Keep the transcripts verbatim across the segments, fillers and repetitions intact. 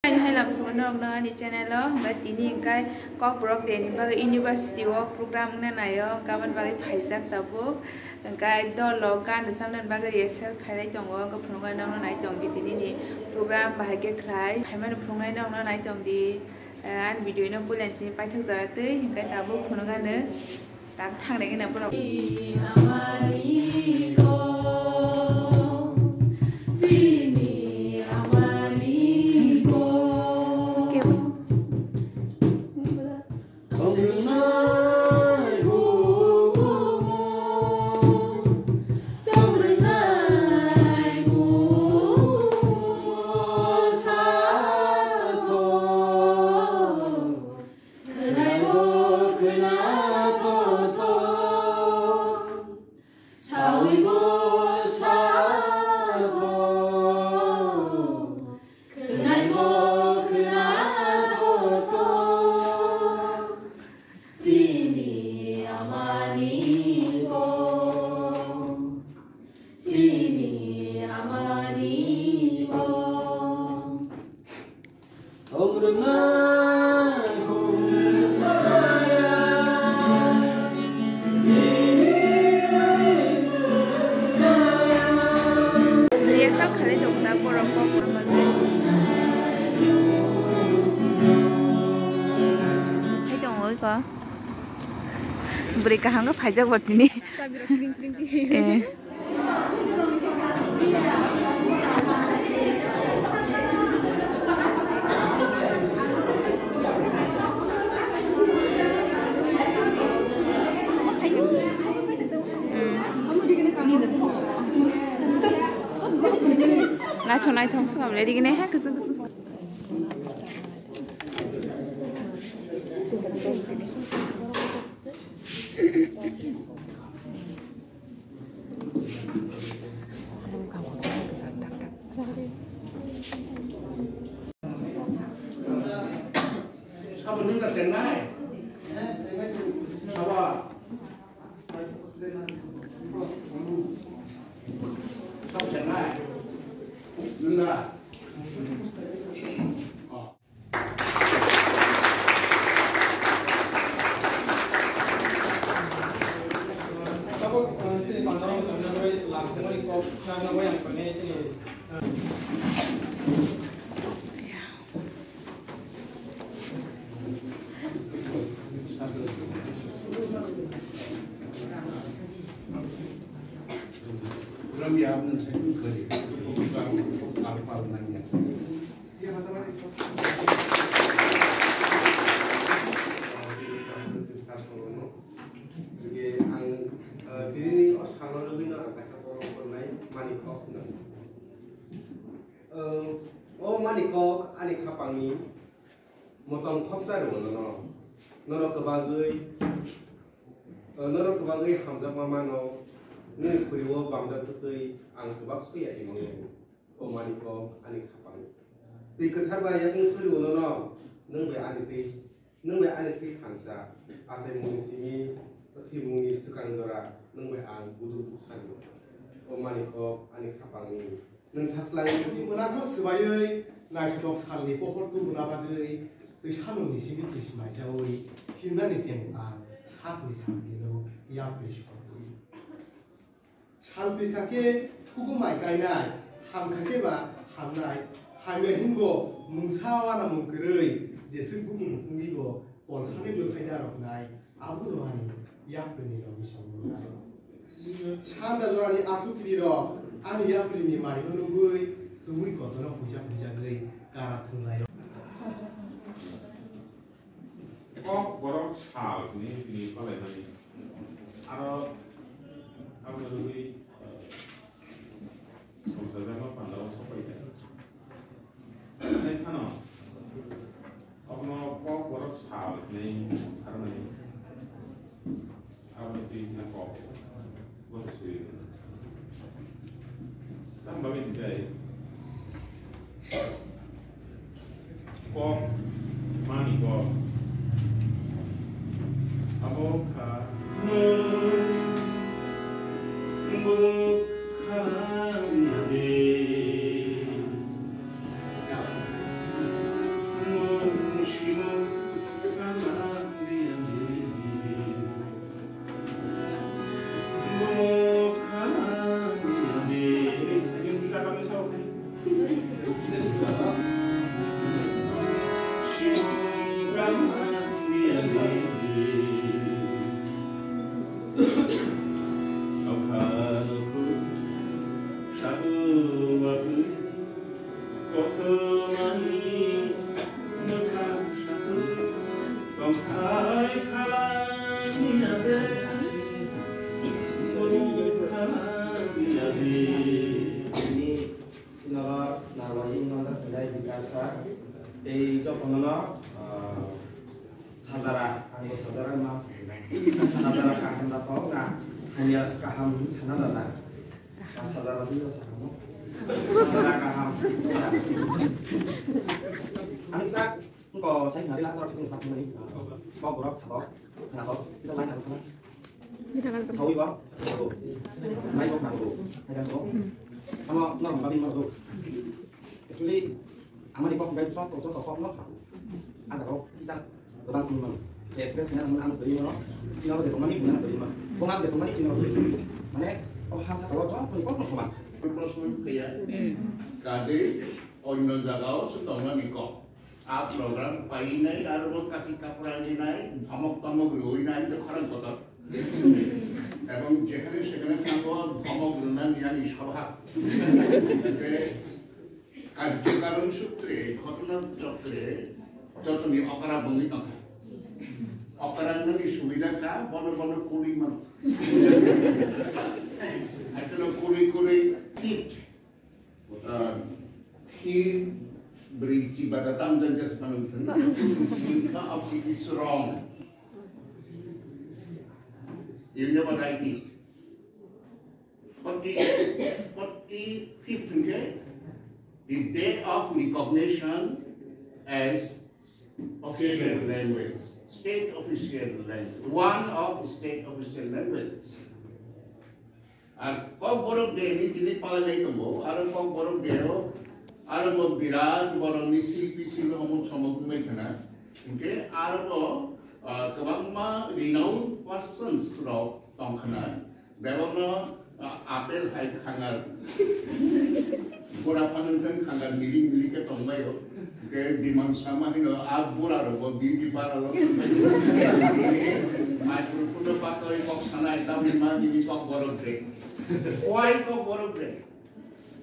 Hai lamsungo norokno ani channel o, hwnkhe tini hwnkhe Kokborok Day ni bagwi university o program wngna naio, hwnkhe aboni bagwi phaijak tabuk. Hwnkhe dol rok gan rwchabnani bagwi rehearsal khailai tongo, hwnkhe phunuknai norokno nai tongdi tini ni program bahai khe khlai phaimani phunuknai norokno nai tongdi. Eh, ani video no puila simi paithak jora twi hwnkhe tabuk phunukano. Tak thang rega na borok. Khwnai bo khwna thotho, sawi bo sa thotho. Khwnai bo khwna thotho, chini amani kok, chini amani kok. Rehearsal khalai tongo da borok kok rwmani. Hai tongo oi ko. Bwrwi kaham khe phaijak bo tini. Eh. Naithok naithok se kam le rigi ne ha kwchwng kwchwng. Sabo nung ka chenai? Sabo? Sabo chenai? Nung da? Oh. Tabuk, eh, chini pandao tongna bagwi lamsongmani kok narwkna bagwi ang khainai chini, eh, Program ya, aboni second kari. Pal, pal, nangya. Hwnkhe ang, eh, tini o salo rwgwino ang kaisa borok hwnwi mani kok hwno. Eh, o mani kok ani khapangni motong khoksa rwo nono. Norok kwbagwi O norok kwbangwi hamjakma mano, nini khuri-o bamjak twtwi ang kwbak soya imang laio. O mani kok ani khapang. Twi kwthar bai yakung suri-o nono, nwng bai ani twi, nwng bai ani twi thansa, achaimungni simi, thwimungni swkang jora, nwng bai ang buduk duk sani. O mani kok ani khapangni. Nwng saslai. Tini mwnakno swbaiwi naithotok salni pohor tubuna bagwi twi saloni simi twi smaichaui himnani chengkha sakni salpino yapri sokwi. Salpikha khe thugo mai kainai, hamkha khe ba hamnai, hamya hinbo mungsa uanamung kwrwi jeswk buku bukungwibo kolsani bwthai narwknai. Abono ani yaprini logi songmung nai. Sanda jorani athukiri rok ani yaprini marino nugwi chumui kotorno huijak huijagwi kara thwnglaio. Kok borok sal hwnwi tini palaimani. Aro aboni bagwi, eh, songchajakma pandao sokpaikha. Hai phano, obono kok borok sal hwnwi aroni, aroni twi hwnwi kok bosa swi rwkha. Tamni bagwi hwnkhe, Norok narwari wngmano hwnwi Bikasa tei jotono, ah, sajara, ang bo sajara ma sajara. Sajara kaham da tongo na, hamya kaham sana da na. Ah, sajara sini da sakamo. Sajara kaham. Ani sak Engko sai khna rila norok kisa sakmani. Kok borok sabo khna kok kisa lai nang sana. Sawi ba. Mai kok nang bo. Hai kan bo. Amo norok mabin ma do. Actually amani kok bai sok kok sok kok no. Aja kok kisa gabang ni man. Saya express kena namun anu beri no. Chino de tomani guna beri ma. Kok anu de tomani chino beri. Mane oh hasa kalau sok kok no soman. Proshno kaya. Kade onno jagao se tongnani kok. A program painai, aro bo kachi kapra ninai, dhomok tomok rwinai, to khorang kotor. Ebong jekhane sekhane thango, dhomok rwnani ani sobha. Te karjokaron sutre, ghotona chokre, jotoni okra bongwi tongkha. Okra nani subida kha, bono bono kuri mano. Akheno kuri kuri tit. Ah, he brings you, but the tongue just is wrong. You never write it. Forty, forty-fifth, okay? The day of recognition as official language, state official language, one of state official languages. Ar Kokborok Day ni tini palai lai tongo, aro Kokborok Day o aro bo birat borok ni silpi sil omuk somuk wngbai khna. Hinkhe aro bo, ah, kwbangma renowned persons rok tong khna. Bebakno, ah, apple hai khangar. Bura phano thang khangar milik milik khe tongbai o. Ke Biman Sharma hino a bura rok bo beauty parlor o thangbai. Microphone no pachawi kok sanai tamni ma bini Kokborok Day. Why Kokborok Day?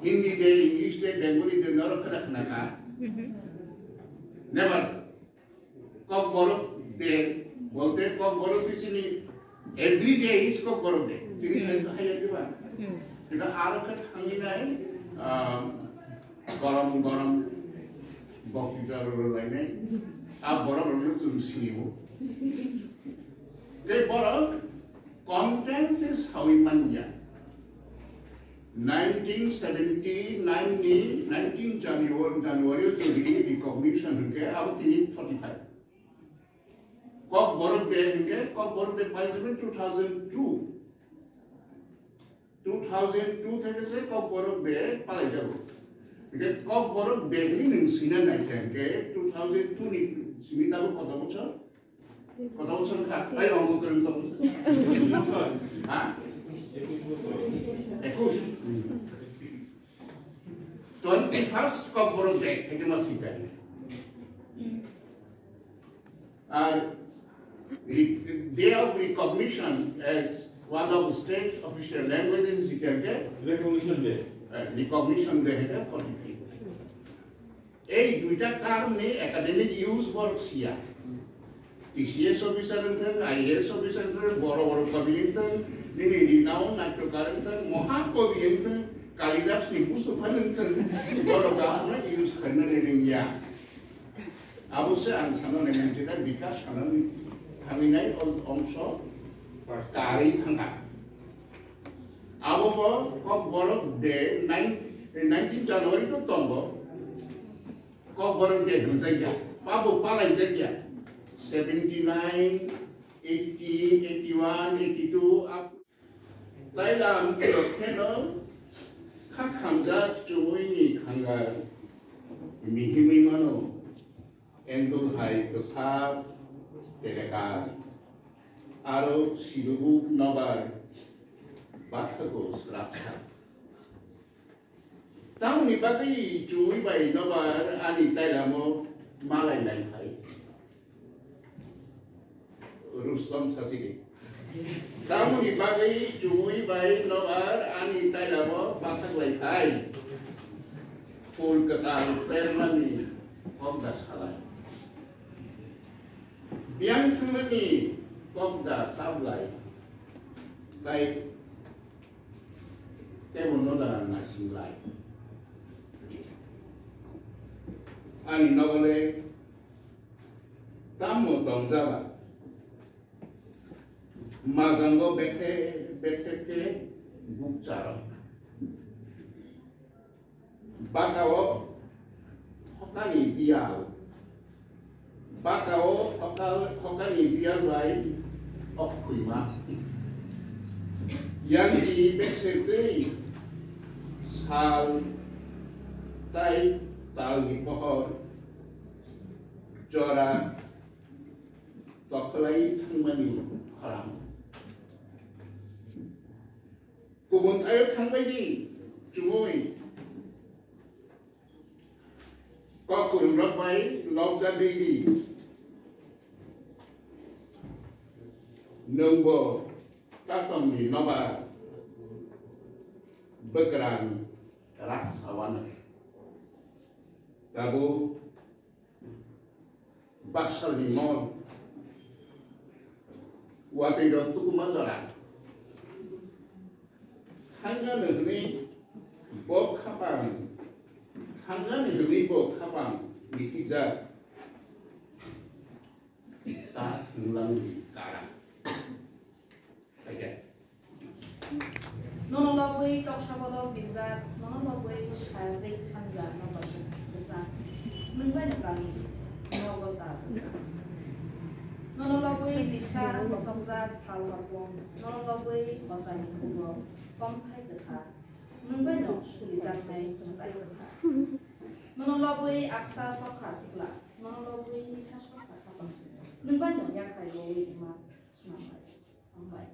Hindi Day, English Day, Bengali Day norok khna khna kha. Never. Kokborok Day bolte Kokborok ti chini every day is Kokborok Day. Chini sai to haya diba. Kita aro khe thangwi nai, ah, gorom gorom boktita rwlainai. A borok rokno chwng sinibo. Tei borok content se sawi manya. Nineteen seventy-nine ni nineteen January, January o tini recognition hwnkhe abo tini forty-five. Kokborok Day hwnkhe Kokborok Day palaijak two thousand two. Two thousand two theke se Kokborok Day palaijago. Hwnkhe Kokborok Day hwnwi nwng swina naikha hwnkhe two thousand two ni simi tabuk koto bochor? Koto bochor wngkha? Ai, ongko kwrwng tong. Ha? Ekush. Twenty-first Kokborok Day, hwnkhe ma sita. Ar re-, Day of Recognition as one of state official languages, hwnkhe? Recognition Day. Eh, Recognition Day, hwnkhe forty-fifth. Ei duita term ni academic use borok siya. T C S officer wngthang, I A S officer wngthang, boro boro kabi wngthang, nini renowned natyokar wngthang, moha kabi wngthang, Kalidas ni busu phan wngthang, borok kaham no use khaina ni ringya. Abo se ang sana nai mantwi ta bikas sana thangwi nai ol ongso karwi thangkha. Abo bo Kokborok Day nine, nineteen January to tongo. Kokborok Day hwnjakya, pabo palaijakya. Seventy-nine, eighty, eighty-one, eighty-two, up. Tailam kheno kha khamjak chumui ni khangar mihimwi mano. Endul hai kwsap telekar. Aro sidubuk nobar bathako srapsa. Tamoni bagwi chumui bai nobar ani tailamo malai nai khai. Rustom sasidi. Tamoni bagwi chumui bai nobar ani tailamo bathak lai khai. Phul kwtal prermani kok da salai. Biyang thangmani kok da sablai. Tai tebo noda nasinglai. Ani nogole tamo tongjaba. Majango bethe bethe khe bukcharo. Bakao hokani biyal. Bakao hokal hokani biyal bai okhuima. Yangi besertwi sal tai talni pohor jora tokhlai thangmani khorang. Kubun thaio thangbai di, chumui. Kok kurum rok bai lobjagwi di. Nwngbo tatomni nobar bwkrang rak sawano. Tabuk baksalni mol watwi rok tukuma jora. Thangnani hwnwi bo khapang, thangnani hwnwi bo khapang mitikjak. Ta thwnglang di kara. Khaikhe. Nono lobwi toksa bodol birjak, nono lobwi sarwi sanja nobar bwsa. Nwng bai no kami nogo ta bwsa. Nono lobwi lisa bosokjak sal bakung, nono lobwi bosani khugo komthai kwthar. Nwng bai no sulijaknai mwtai kwthar. Nono lobwi apsa sokha sikla, nono lobwi lisa sokha khapang. Nwng bai no yakhrai bowi ima swnambai. Hambai.